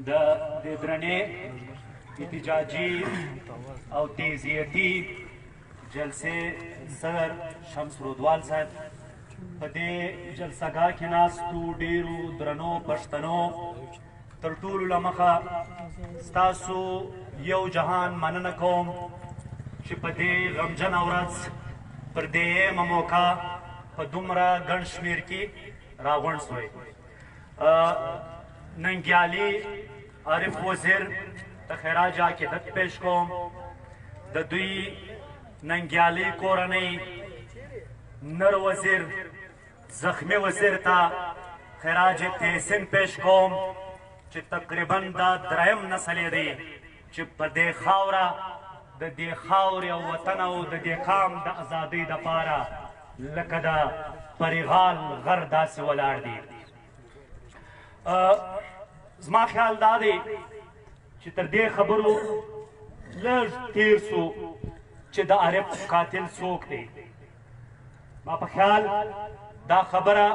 د درنې احتجاجي او تیزیتي جلسې صدر شمس رودوال صاحب، په دې جلسهګاه کې ناستو ډېرو درنو پښتنو، تر ټولو له مخه ستاسو یو جهان مننه کوم چې په دې غمجنه ورځ پر دې موقع په دومره ګڼ شمېر کې راغونډ سوئ. ننګیالي عارف وزیر ته خراج عقیدت پیش کوم. د دوی ننګیالي کورنۍ نر وزیر زخمی وزیر ته خراج تحسین پیش کوم چې تقریبا دا دریم نسل یې دی چې په دې خاوره د دې خاورې او وطن او د دې قام د ازادۍ دپاره لکه د پریغال غر داسې ولاړ دی. زما خیال دا دی چې تر دې خبرو لږ تیر سو چې د عارف قاتل څوک دی. ما په خیال دا خبره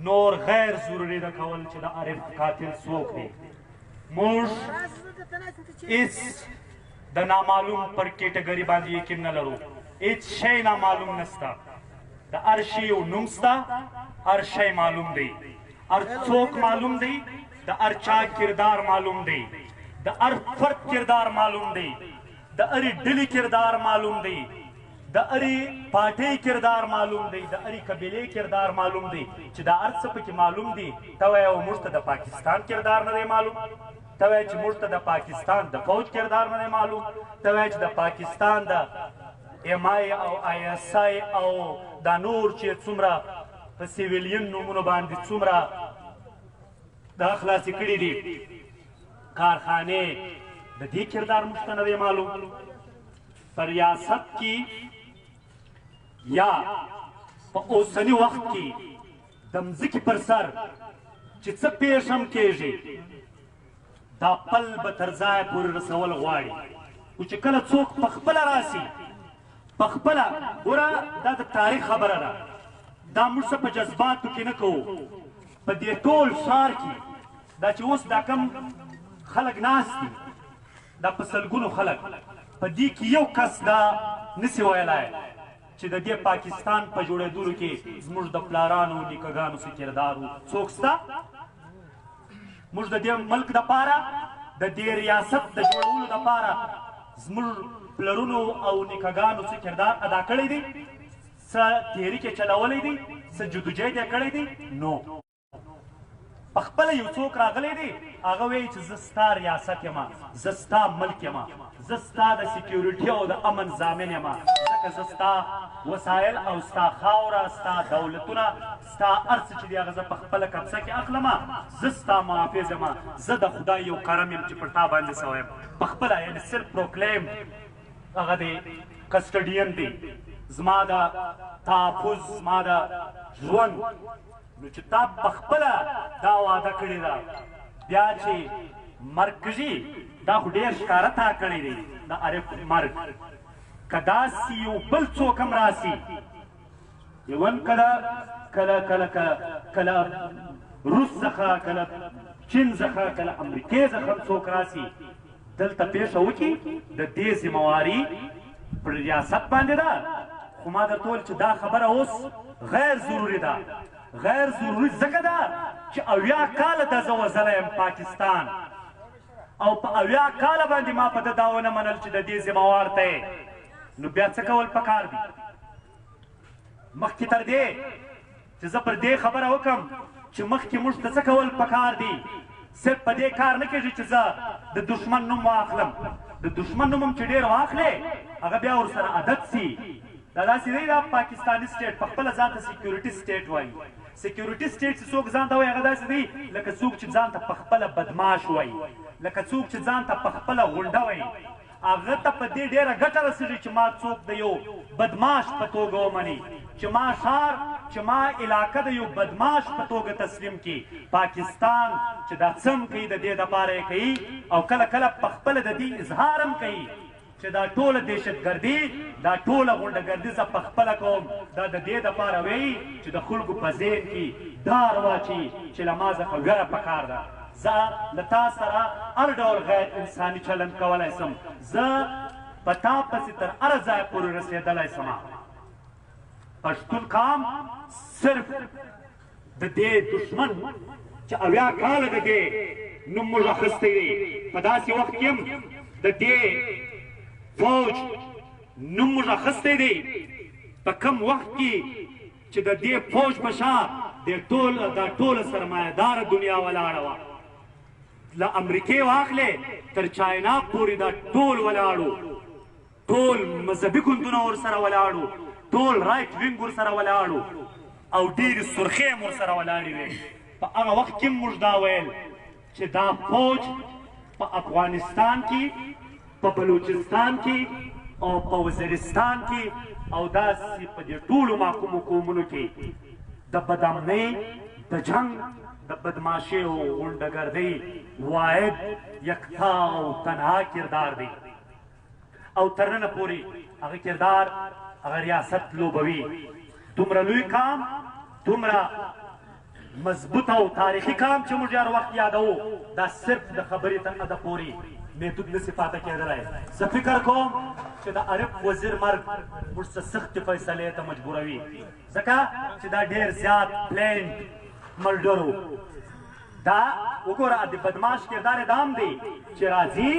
نور غیر ضروري ده کول چې د عارف قاتل څوک دی. موږ هیڅ د نامعلوم پر کیټګري باندې یقین نه لرو، هیڅ شی نامعلوم نسته. د هر شي یو نوم سته، هر شی معلوم دی، هر څوک معلوم دی، د هر چا کردار معلوم دی، د هر فرد کردار معلوم دی، د هرې ډلې کردار معلوم دی، د هرې پارټۍ کردار معلوم دی، د هرې قبیلې کردار معلوم دی. چې دا هر څه پکې معلوم دي، ته وایې او موږ ته د پاکستان کردار نه دی معلوم، ته وایې چې موږ ته د پاکستان د فوج کردار نه دی معلوم، ته وایې چې د پاکستان د ایم آی او آی اس آی او دا نور چې څومره په سیویلین نومونو باندې څومره دا خلاصې کړي دي کارخانې، د دې کردار موږ ته نه دی معلوم. په ریاست کې یا په اوسني وخت کې د مځکې پر سر چې څه پېښ هم کېږي دا پل به تر ځایه پورې رسول غواړي. خو چې کله څوک په خپله راسي په خپله، ګوره دا د تاریخ خبره ده، دا موږ څه په جذباتو کې نه کوو. په دې ټول ښار کې دا چې اوس دا کم خلک ناست دي، دا په سلګونو خلک، په دې کې یو کس دا نسی ویلای چې د دې پاکستان په جوړېدلو کې زموږ د پلارانو نیکهګانو څه کردار و. څوک سته؟ موږ د دې ملک دپاره، د دې ریاست د جوړولو دپاره زموږ پلرونو او نیکهګانو څه کردار ادا کړی دی؟ څه تحریک یې چلولی دی؟ څه جدوجهد یې کړی دی؟ نو په خپله یو څوک راغلی دی، هغه وایي چې زه ستا ریاست یم، زه ستا ملک یم، زه ستا د سکیورټي او د امن ضامن یم، ځکه زه ستا وسایل او ستا خاوره، ستا دولتونه، ستا هر څه چې دی هغه زه په خپله قبضه کې اخلم، زه ستا محافظ یم، زه د خدای یو کرم یم چې پر تا باندې سوی یم. په خپله یعنې self proclaim هغه دی custodian دی زما د تحفظ، زما د ژوند. نو چې تا په خپله دا وعده کړې ده، بیا چې مرګ کږي دا خو ډېر ښکاره تا کړی دی د عارف مرګ. که داسې یو بل څوک هم راسي، ایون کله کله کله کله روس څخه، کله چین څخه، کله امریکې څخه هم څوک راسي دلته پېښه وکړي، د دې ذمهواري پر ریاست باندې ده. خو ما درته وویل چې دا خبره اوس غیر ضروري ده. غیر ضروري ځکه ده چې 70 کاله د زه وزلی یم پاکستان، او په 70 کاله باندې ما په ده دا ونه منل چې د دې ذمهوار ته یې. نو بیا څه کول پکار دي؟ مخکې تر دې چې زه پر دې خبره وکم چې مخکې موږ ته څه کول پکار دي، صرف په دې کار نه کېږي چې زه د دښمن نوم واخلم. د دښمن نوم هم چې ډېر واخلې هغه بیا ورسره عادت سي. دا داسې دی، دا پاکستاني state په خپله ځان ته security state وایي. security state چې څوک ځان ته وایي هغه داسې دی لکه څوک چې ځان ته په خپله بدماش وایي، لکه څوک چې ځان ته په خپله غونډه وایي. هغه ته په دې ډېره ګټه رسېږي چې ما څوک د یو بدماش په توګه ومني، چې ما ښار، چې ما علاقه د یو بدماش په توګه تسلیم کړي. پاکستان چې دا څه هم کوي د دې دپاره یې کوي، او کله کله په خپله د دې اظهار هم کوي چې دا ټوله دهشتګردي، دا ټوله غونډهګردي زه په خپله کوم. دا د دې دپاره وایي چې د خلکو په ذهن کې ډار واچي چې له ما څخه ویره پکار ده. زه له تا سره هر ډول غیر انساني چلند کولای سم، زه په تا پسې تر هره ځایه پورې رسېدلی سم. پښتون قام صرف د دې دښمن چې 70 کاله د دې نوم موږ اخیستی دی، په داسې وخت کې هم د دې فوج نوم موږ اخیستی دی، په کم وخت کې چې د دې فوج په شا دا ټوله سرمایهداره دنیا ولاړه وه، له امریکې واخلې تر چاینا پورې دا ټول ولاړو، ټول مذهبي ګوندونه ورسره ولاړو، ټول right wing ورسره ولاړو او ډېرې سرخې هم ورسره ولاړې وې. په هغه وخت کې موږ دا ویل چې دا فوج په افغانستان کې، په بلوچستان کې او په وزیرستان کې او داسې په دې ټولو محکومو قومونو کې د بدامنۍ، د جنګ، د بدماشۍ او غونډهګردۍ واحد یکتا او تنها کردار دی او تر ننه پورې هغه کردار هغه ریاست لوبوي. دومره لوی کام، دومره مضبوط او تاریخي کام چې موږ هر وخت یادوو، دا صرف د خبرې تر حده پورې محدود نه سي پاته کېدلی. زه فکر کوم چې د عارف وزیر مرګ موږ څه سختې فیصلې ته مجبوروي، ځکه چې دا ډېر زیات planned murder و. دا وګوره د بدماش کردار یې دام دی چې راځي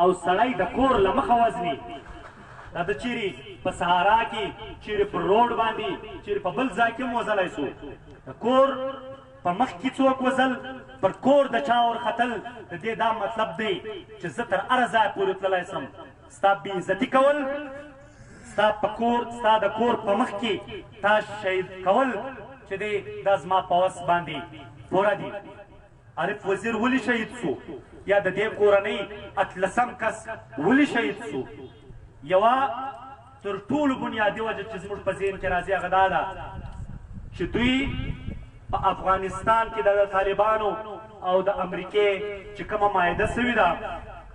او سړی د کور له مخه وزني. دا د چیرې په سهارا کې، چیرې پر روډ باندې، چیرې په بل ځای کې هم وزلی سو. د کور په مخ کې څوک وزل، پر کور د چا ورختل، د دې دا مطلب دی چې زه تر هره ځایه پورې تللی سم. ستا بې عزتي کول، ستا په کور، ستا د کور په مخ کې تا شهید کول چې دی دا زما په وس باندې پوره دي. عارف وزیر ولې شهید سو؟ یا د دې کورنۍ 18 کس ولې شهید سو؟ یوه تر ټولو بنیادي وجه چې زموږ په ذهن کې راځي هغه دا ده چې دوی په افغانستان کې د طالبانو او د امریکې چې کومه معاهده سوې ده،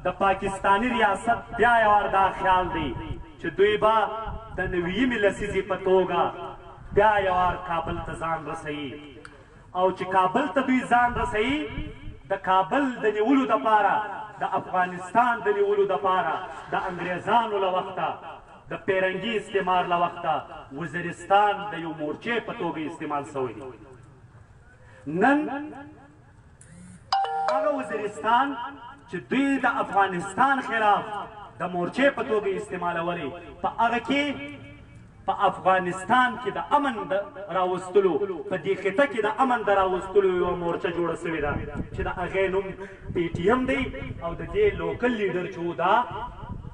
د پاکستاني ریاست بیا یو وار دا خیال دی چې دوی به د 90مې لسیزې په توګه بیا یو وار کابل ته ځان رسوي، او چې کابل ته دوی ځان رسوي د کابل د نیولو دپاره، د افغانستان د نیولو دپاره، د انګریزانو له وخته، د پیرنګي استعمار له وخته وزیرستان د یو مورچې په توګه استعمال سوی دی. نن هغه وزیرستان چې دوی د افغانستان خلاف د مورچې په توګه استعمالولې، په هغه کې په افغانستان کې د امن د راوستلو، په دې خطه کې د امن د راوستلو یوه مورچه جوړه سوې ده چې د هغې نوم پي ټي ایم دی او د دې local leader چې و دا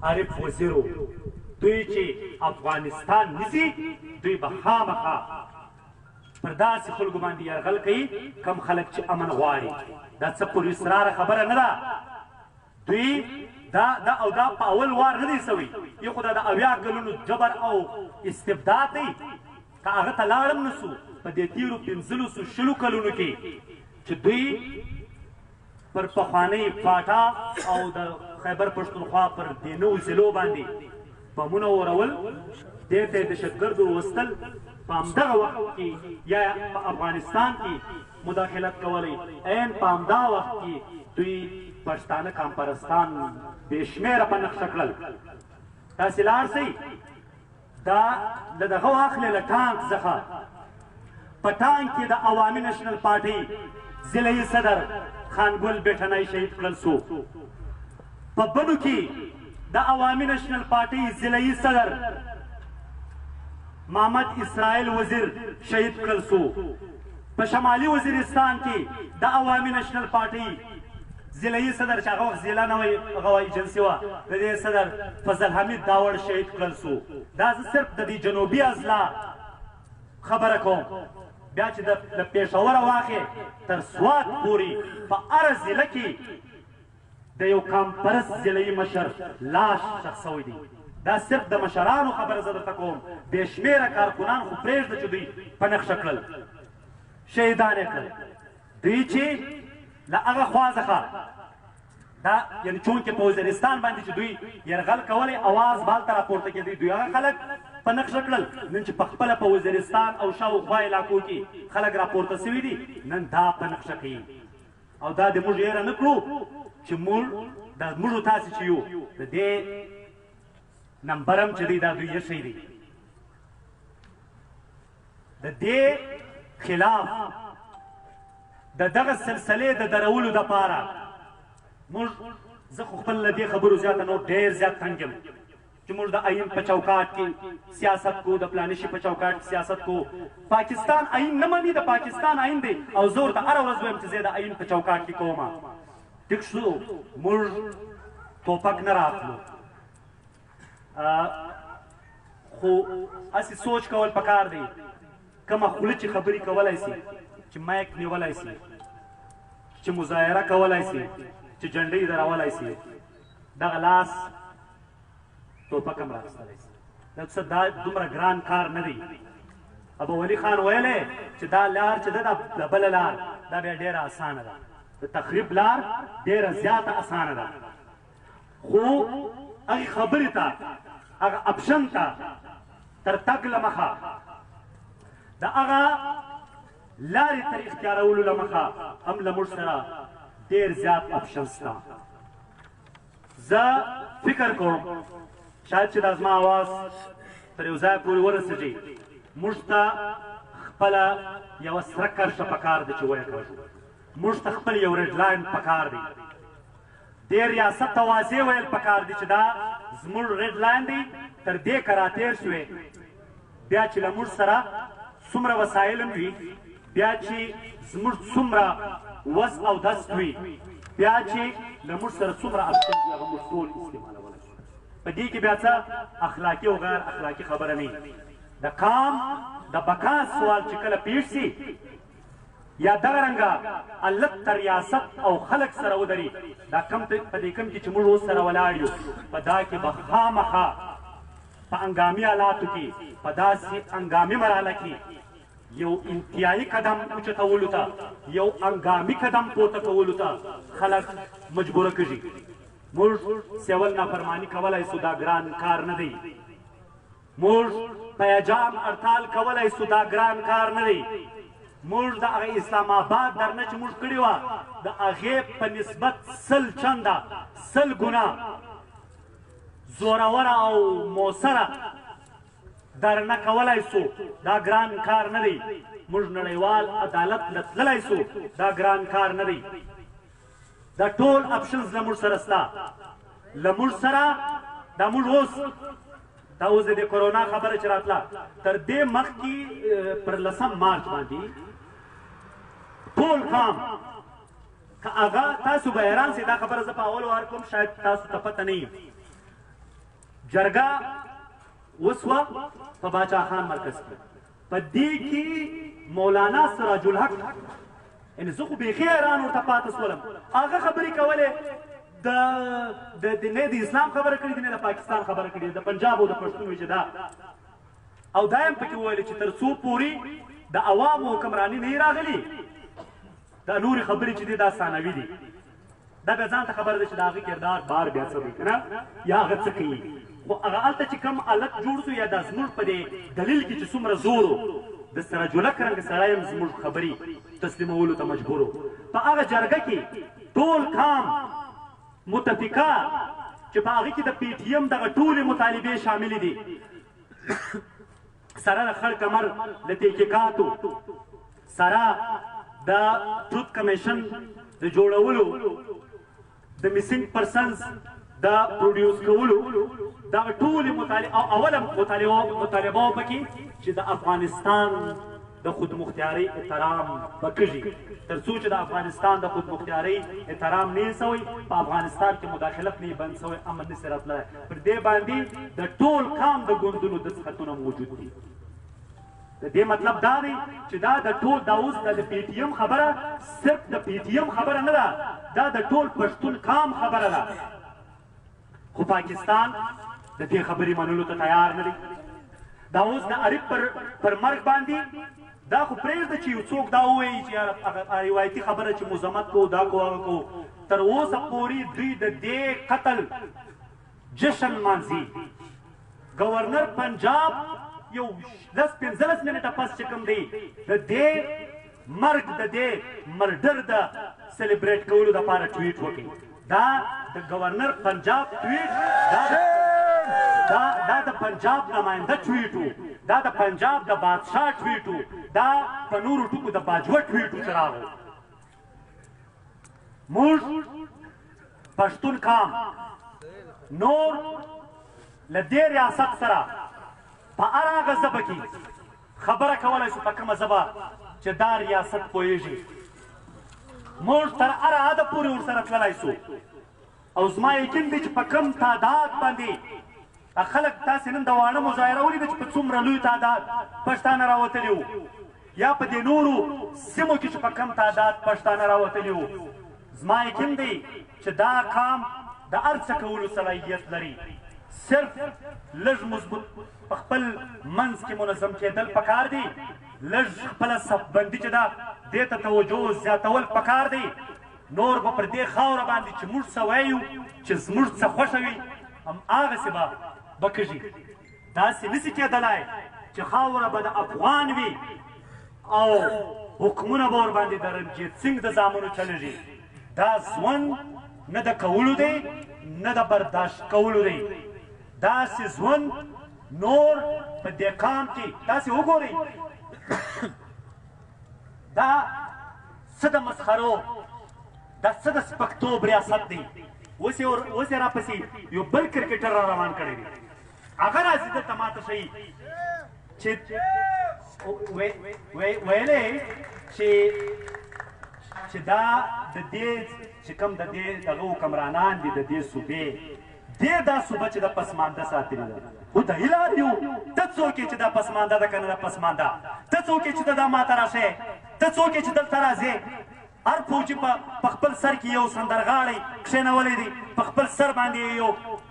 عارف وزیر و. دوی چې افغانستان نیسي دوی به خامخا پر داسې خلکو باندې یرغل کوي کم خلک چې امن غواړي. دا څه پر اسراره خبره نه ده. دوی دا دا او دا په اول وار نه دی سوی، یو خو دا د 70 کلونو جبر او استبداد دی، که هغه ته لاړم نه سو په دې تېرو 15 20 کلونو کې چې دوی پر پخوانۍ فاټا او د خیبر پښتونخوا پر دې نوو ضلعو باندې بمونه اورول، دې ته یې دهشتګرد وروستل، په همدغه وخت کې یا په افغانستان کې مداخلت کولی، عین په همدا وخت کې دوی پښتانه کامپرستان بې شمېره په نقشه کړل. تاسې لاړ سئ دا له دغه واخلې له ټانک څخه، په ټانک کې د عوامي نشنل پارټۍ ضلعي صدر خانګل بیټنی شهید کړل سو، په بنو کې د عوامي نشنل پارټۍ ضلعي صدر محمد اسرائیل وزیر شهید کړل سو، په شمالي وزیرستان کې د عوامي نشنل پارټۍ ضلعي صدر چې هغه وخت ضلع نه وه هغه ایجنسي وه، د دې صدر فضل حمید داوړ شهید کړل سو. دا زه صرف د دې جنوبي اضلاع خبره کوم. بیا چې له پېښوره واخې تر سوات پورې په هره ضلع کې د یو کامپرست ضلعي مشر لاش ښخ سوی دی. دا صرف د مشرانو خبره زه درته کوم، بې شمېره کارکنان خو پرېږده چې دوی په نښه کړل، شهیدان یې کړل. دوی چې له هغه خوا څخه دا یعنی چونکې په وزیرستان باندې چې دوی یرغل کولی اواز به هلته راپورته کېدی، دوی هغه خلک په نښه کړل. نن چې په خپله په وزیرستان او شاوخوا علاقو کې خلک راپورته سوي دي، نن دا په نښه کوي. او دا د موږ هېره نه کړو چې موږ دا موږ تاسې چې یو د دې نمبر هم چې دی دا دوی ایښی دی. د دې خلاف د دغه سلسلې د درولو دپاره موږ، زه خو خپل له دې خبرو زیاته نور ډېر زیات تنګ یم چې موږ د آئین په چوکاټ کې سیاست کو، د پلاني شي په چوکاټ کې سیاست کو. پاکستان آئین نه مني، د پاکستان آئین دی او زه ورته هره ورځ وایم چې زه د آئین په چوکاټ کې کوم. ټیک شو، موږ توپک نه راخلو، خو هسې سوچ کول پکار دی. کومه خوله چې خبرې کولای سي، چې مایک نیولای سي، چې مظاهره کولای سي، چې جنډۍ درولای سي، دغه لاس ټوپک هم راخیستلی سي. دا څه دا دومره ګران کار نه دی. ابو ولي خان ویلی چې دا لار چې ده، دا بله لار دا بیا ډېره اسانه ده، د تخریب لار ډېره زیاته اسانه ده. خو هغې خبرې ته، هغه اپشن ته تر تګ له مخه، د هغه لارې تر اختیارولو له مخه هم له موږ سره ډېر زیات اپشن شته. زه فکر کوم شاید چې دا زما اواز تر یو ځای پورې ورسېږي. موږ ته خپله یوه سره کرښه پکار ده چې ویې کاږو. موږ ته خپل یو ریډ لاین پکار دی. دې ریاست ته واضح ویل پکار دي چې دا زموږ ریډ لاین دی، تر دې که راتېر شوې، بیا چې له موږ سره څومره وسایل هم وي، بیا چې زموږ څومره وس او دست وي، بیا چې له موږ سره څومره اپشن وي، هغه موږ ټول استعمالولی شو. په دې کې بیا څه اخلاقي او غیر اخلاقي خبره نه. د قام د بقا سوال چې کله پیښ سي یا دغه رنګه الت تر ریاست او خلک سره ودري، دا کم په دې کم کې چې موږ اوس سره ولاړ یو، په دا کې به خامخا په انګامي حالاتو کې، په داسې انګامي مرحله کې یو انتهایی قدم اوچتولو ته، یو انګامي قدم پورته کولو ته خلک مجبوره کړي. موږ سیول نافرمانی کولای سو، دا ګران کار نه دی. موږ پیجام هړتال کولای سو، دا ګران کار نه دی. موږ د هغه اسلام آباد درنه چې موږ کړې وه، د هغې په نسبت 100 چنده، 100 ګنا زوروره او موثره درنه کولای سو، دا ګران کار نه دی. موږ نړیوال عدالت له تللی سو، دا ګران کار نه دی. دا ټول اپشنز له موږ سره سته، له موږ سره. دا موږ اوس، دا اوس د کرونا خبره چې راتله، تر دې مخکې پر 10 مارچ باندې ټول قام که هغه، تاسو به حیران سئ، دا خبره زه په اول وار کوم، شاید تاسو ته پته نه وي. جرګه وسوه په باچا خان مرکز کې، په دې کې مولانا سراج الحق، یعنې زه خو بیخي حیران ورته پاته سولم، هغه خبرې کولې، د د د نه د اسلام خبره کړې دي، نه د پاکستان خبره کړې، د پنجاب او د پښتون وی چې دا او دا هم پکې وویل چې تر څو پورې د عوامو حکمراني نه راغلي، دا نورې خبرې چې دي دا ثانوي دي. دا بیا ځان ته خبره ده چې د هغه کردار بار بیا څه دی که نه، یا هغه څه کوي. خو هغه هلته چې کوم حالت جوړ سو، یا دا زموږ په دې دلیل کې چې څومره زور و، د سراج الحق رنګ سړی هم زموږ خبرې تسلیمولو ته مجبور و. په هغه جرګه کې ټول قام متفقه چې په هغه کې د پي ټي ایم دغه ټولې مطالبې شاملې دي، سره د خړ کمر له تحقیقاتو، سره د ټروت کمیشن د جوړولو، د میسنګ پرسنز د پروډیوس کولو، دغه ټولې مطالبه او اوله مطالبه پکې چې د افغانستان د خودمختیارۍ احترام بکږي، تر څو چې د افغانستان د خودمختیارۍ احترام نه سوی، په افغانستان کې مداخلت نه بند سوی، امن نه راتللی. پر دې باندې د ټول قام د ګوندونو دستخطونه موجود دي. د دې مطلب دا دی چې دا د ټول، دا اوس د پی ټی ایم خبره صرف د پی ټی ایم خبره نه ده، دا د ټول پښتون قام خبره ده. خو پاکستان د دې خبرې منلو ته تیار نه دی. دا اوس د عارف پر مرګ باندې دا خو پرېږده چې یو څوک دا ووایي چې یاره هغه روایتي خبره چې مذمت کو، دا کو، هغه کو. تر اوسه پورې دوی د دې قتل جشن لمانځي. گورنر پنجاب یو 10 15 منټه پس چې کوم دی د دې مرګ د دې murder د celebrate کولو دپاره ټویټ وکړي. دا د گورنر پنجاب ټویټ، دا د پنجاب نماینده ټویټ و، دا د پنجاب د بادشاه ټویټ و، دا په نورو ټکو د باجوه ټویټ و چې راغو. موږ پښتون قام نور له دې ریاست سره په هر هغه ژبه کې خبره کولی شو په کومه ژبه چې دا ریاست پوهېږي. موږ تر هره حده پورې ورسره تللی شو او زما یقین دی چې په کم تعداد باندې خلک تاسې نن د واڼه مظاهره ولیده چې په څومره لوی تعداد پښتانه راوتلي وو، یا په دې نورو سیمو کې چې په کم تعداد پښتانه راوتلي وو. زما یقین دی چې دا قام د هر څه کولو صلاحیت لري، صرف لږ مضبوط په خپل منځ کې منظم کېدل پکار دي، لږ خپله صفبندي چې ده دې ته توجه زیاتول پکار دی. نور به پر دې خاوره باندې چې موږ څه وایو، چې زموږ څه خوښه وي، هم هغسې به کېږي. داسې نه شي کېدلی چې خاوره به د افغان وي او حکمونه به ورباندې د رنجیت سینګ د زامنو چلېږي. دا ژوند نه د کولو دی، نه د برداشت کولو دی. داسې ژوند نور په دې قام کې تاسې وګورئ، دا څه د مسخرو، دا څه د سپکتوب ریاست دی. اوس یې راپسې یو بل کرکټر را روان کړی دی، هغه راځي دلته ماته ښیي چې ویلی چې دا د دې چې کوم د دې دغه حکمرانان دي د دې صوبې، دې دا صوبه چې د پسمانده ساتلې ده. خو د هیلار یو ته څوک یې چې دا پسمانده ده که نه ده پسمانده؟ ته څوک یې چې دا ماته راشې؟ ته څوک یې چې دلته راځې؟ هر فوجي په خپل سر کې یو سندرغاړی کښېنولی دی، په خپل سر باندې یو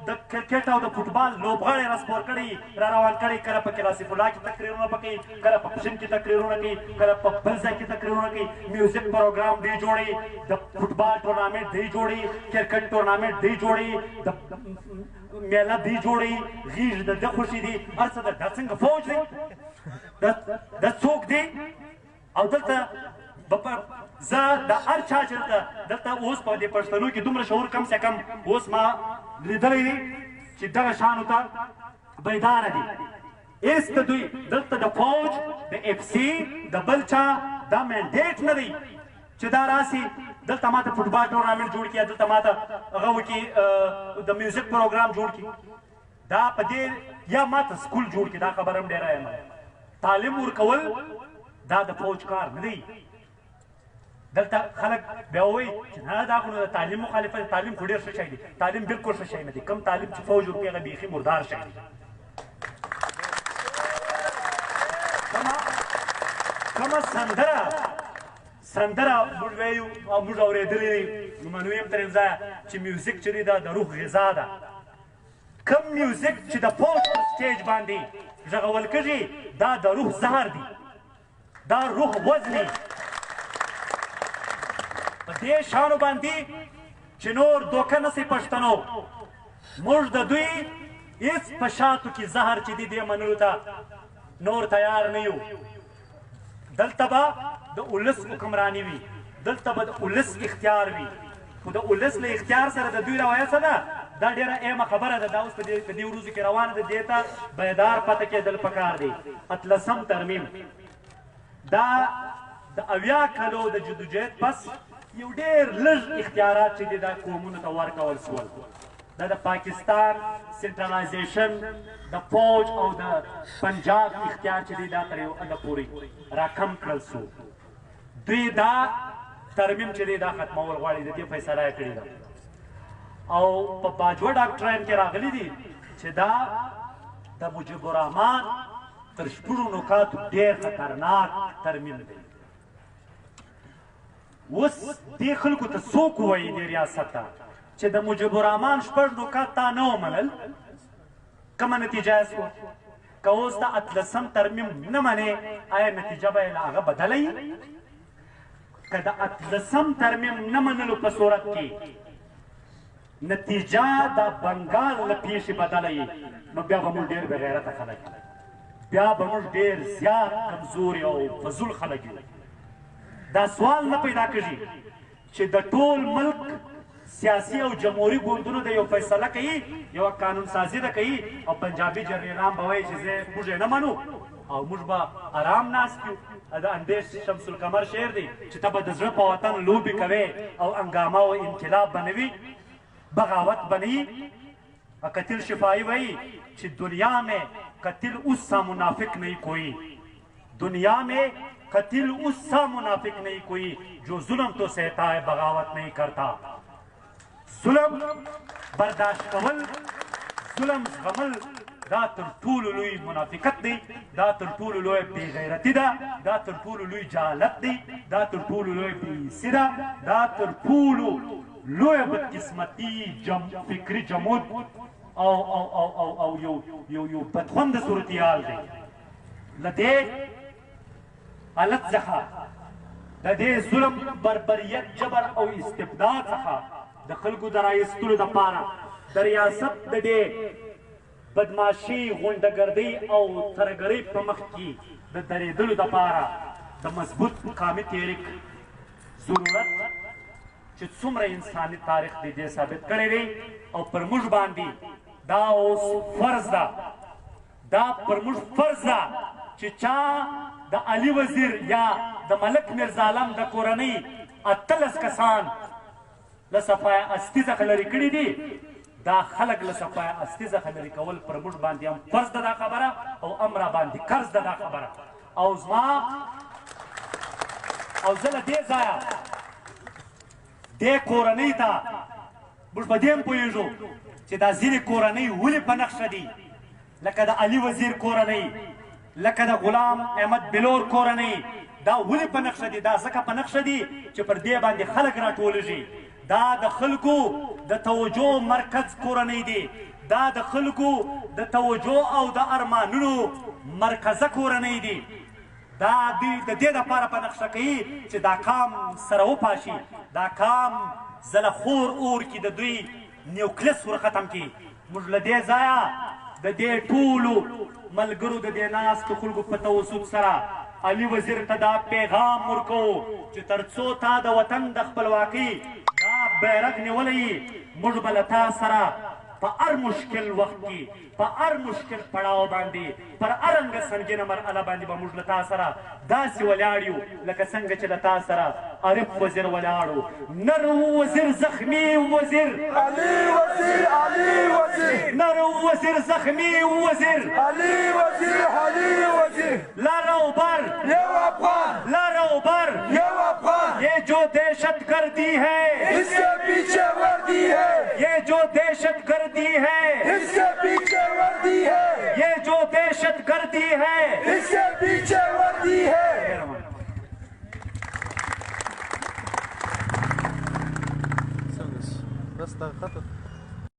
د کرکټ او د فوټبال لوبغاړی را سپور کړی، را روان کړی. کله په کلاسیف الله کې تقریرونه پکې، کله په پښین کې تقریرونه کوي، کله په بل ځای کې تقریرونه کوي. میوزیک پروګرام دی جوړوي، د فوټبال ټورنامنټ دی جوړوي، کرکټ ټورنامنټ دی جوړوي، د میله دی جوړوي، غیږ د ده خوښي دي، هر څه ده. دا څنګه فوج دی؟ دا څوک دی؟ او دلته زه د هر چا چې دلته اوس په دې پښتنو کې دومره شعور کم سه کم اوس ما لیدلی دی چې دغه شانو ته بیداره دي. هېڅ د دوی دلته د فوج، د اف سي، د بل چا دا mandate نه دی چې دا راسي دلته ماته فوټبال ټورنامنټ جوړ کړي، دلته ماته هغه وکړي، د میوزیک پروګرام جوړ کړي، دا په دې یا ماته سکول جوړ کړي. دا خبره هم ډېره یم. تعلیم ورکول دا د فوج کار نه دی. دلته خلک بیا وایي چې نه دا خو د تعلیم مخالفت دی، تعلیم خو ډېر ښه شی دی. تعلیم بالکل ښه شی نه دی. کوم تعلیم چې فوج ورکوي هغه بیخي مردار شی دی. کومه سندره موږ وایو او موږ اورېدلې دي، نو منو یې هم تر یو ځایه چې میوزیک چې دی دا د روح غذا ده. کوم میوزیک چې د فوج پر سټیج باندې غږول کېږي دا د روح زهر دی، دا روح وزني. په دې شانو باندې چې نور دوکه نه سي پښتنو، موږ د دوی هېڅ په شاتو کې زهر چې دي دې منلو ته نور تیار نه یو. دلته به د ولس حکمراني وي، دلته به د ولس اختیار وي. خو د ولس له اختیار سره د دوی روایه څه ده؟ دا ډېره اهمه خبره ده. دا اوس په دې ورځو کې روانه ده، دې ته بیدار پاتې کېدل پکار دی. اتلسم ترمیم دا د 70 کلو د جدوجهد پس یو ډېر لږ اختیارات چې دي دا قومونو ته ورکول سول. دا د پاکستان centralization د فوج او د پنجاب اختیار چې دی دا تر یو حده پورې راکم کړل سو. دوی دا ترمیم چې دی دا ختمول غواړي، د دې فیصله یې کړې ده. او په باجوه ډاکټرین کې راغلي دي چې دا د مجیب الرحمن تر شپږو نکاتو ډېر خطرناک ترمیم دی. اوس دې خلکو ته څوک ووایي دې ریاست ته چې د مجیب الرحمن شپږ نکات تا نه ومنل، کومه نتیجه یې سوه؟ که اوس د اتلسم ترمیم نه منې، آیا نتیجه به یې له هغه بدله وي؟ که د اتلسم ترمیم نه منلو په صورت کې نتیجه د بنګال له پېښې بدله وي، نو بیا به موږ ډېر بېغیرته خلک یو، بیا به موږ ډېر زیات کمزوري او فضول خلک یو. دا سوال نه پیدا کیږي چې د ټول ملک سیاسي او جمهوري ګوندونو د یو فیصله کوي، یو قانون سازي ده کوي، او پنجابي جنرالان به وایي چې زه موږ یې نه منو او موږ به آرام ناست یو. د اندیش شمس القمر شعر دی چې ته به د زړه په وطن لوبې کوې او انګامه او انقلاب به نه وي، بغاوت به نه وي. قتیل شفایي وایي چې دنیا میں قتل اس سا منافق نہیں کوئی، دنیا میں قتل اس سا منافق نہیں کوئی جو ظلم تو سہتا ہے بغاوت نہیں کرتا. ظلم برداشت کول، ظلم زغمل دا تر ټولو لوی منافقت دی، دا تر ټولو لوی بې غیرتي ده، دا تر ټولو لوی جهالت دی، دا تر ټولو لوی بې حسي ده، دا تر ټولو لوی بدقسمتي، فکري جمود او او او او او یو یو یو بدخونده صورتحال دی. له دې حالت څخه، د دې ظلم، بربریت، جبر او استبداد څخه د خلکو د راایستلو دپاره د ریاست د دې بدماشي، غونډهګردۍ او ترهګرۍ په مخ کې د درېدلو دپاره د مضبوط قامي تحریک ضرورت چې څومره انساني تاریخ دی دې ثابت کړی دی. او پر موږ باندې دا اوس فرض ده، دا پر موږ فرض ده چې چا د علي وزیر یا د ملک میرزا عالم د کورنۍ 18 کسان له صفای استي څخه لرې کړي دي، دا خلک له صفای استي څخه لرې کول پر موږ باندې هم فرض ده دا خبره، او هم را باندې قرض ده دا خبره. او زما او زه له دې ځایه دې کورنۍ ته موږ په دې هم پوهېږو چې دا ځینې کورنۍ ولې په نقشه دي، لکه د علي وزیر کورنۍ، لکه د غلام احمد بلور کورنۍ، دا ولې په نقشه دي؟ دا ځکه په نقشه دي چې پر دې باندې خلک راټولېږي. دا د خلکو د توجه مرکز کورنۍ دي، دا د خلکو د توجه او د ارمانونو مرکزه کورنۍ دي. دا دوی د دې دپاره په نقشه کوي چې دا قام سره وپاشي، دا قام زله خور اور کې د دوی نیوکلیس ور ختم کړي. موږ له دې ځایه د دې ټولو ملګرو د دې ناستو خلکو په توسط سره علي وزیر ته دا پیغام ورکوو چې تر څو تا د وطن د خپلواکۍ دا بیرغ نیولی، موږ به له تا سره په هر مشکل وخت کې، په هر مشکل پړاو باندې، پر هر رنګه سنګینه مرحله باندې به موږ له تا سره داسې ولاړ یو لکه څنګه چې له تا سره عارف وزیر ولاړو. نر وزیر، زخمی وزیر، علي وزیر، علي وزیر، نر وزیر، زخمی وزیر، علي وزیر، علي وزیر، لر او بر یو افغان، لر او بر یو افغان، یہ جو دہشت گردی ہے اس کے پیچھے وردی ہے، یہ جو دہشت گردی ہے اس کے پیچھے وردی ہے، یہ جو دہشت گردی ہے اس کے پیچھے وردی ہے. بس دا خطر.